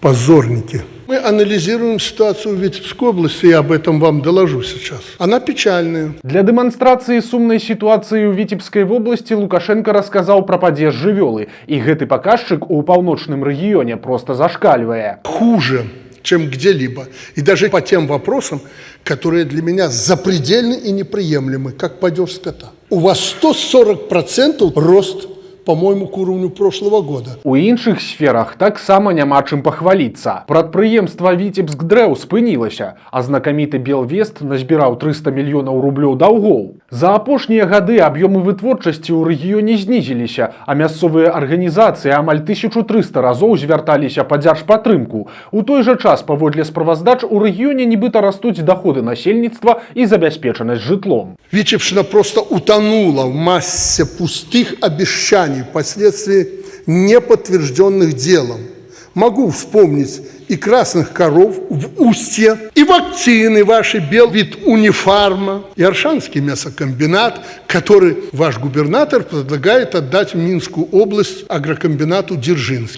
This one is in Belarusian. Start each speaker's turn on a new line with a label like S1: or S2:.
S1: Позорники. Мы анализируем ситуацию в Витебской области, я об этом вам доложу сейчас. Она печальная.
S2: Для дэманстрацыі сумнай сітуацыі ў Віцебскай вобласці Лукашэнка расказаў пра падзеж жывёлы. І гэты паказчык у паўночным рэгіёне проста зашкальвае.
S1: Хуже, чем где-либо. И даже по тем вопросам, которые для меня запредельны и неприемлемы, как падеж скота. У вас 140% рост, по-моему, к уровню прошлого года.
S2: У іншых сферах таксама няма чым пахваліцца. Прадпрыемства «Віцебск-Дрэў» спынілася, а знакаміты «Белвест» назбіраў 300 мільёнаў рублёў даўгоў. За апошнія гады аб'ёмы вытворчасці ў рэгіёне знізіліся, а мясцовыя арганізацыі амаль 1300 разоў звярталіся па дзяржпатрымку. У той жа час, паводле справаздач, у рэгіёне нібыта растуць доходы насельніцтва і забяспечанасць жытлом.
S1: Витебщина просто утонула в массе пустых обещаний, впоследствии не подтвержденных делом. Могу вспомнить и красных коров в Устье, и вакцины ваши Белвит-Унифарма, и Оршанский мясокомбинат, который ваш губернатор предлагает отдать в Минскую область агрокомбинату Дзержинский.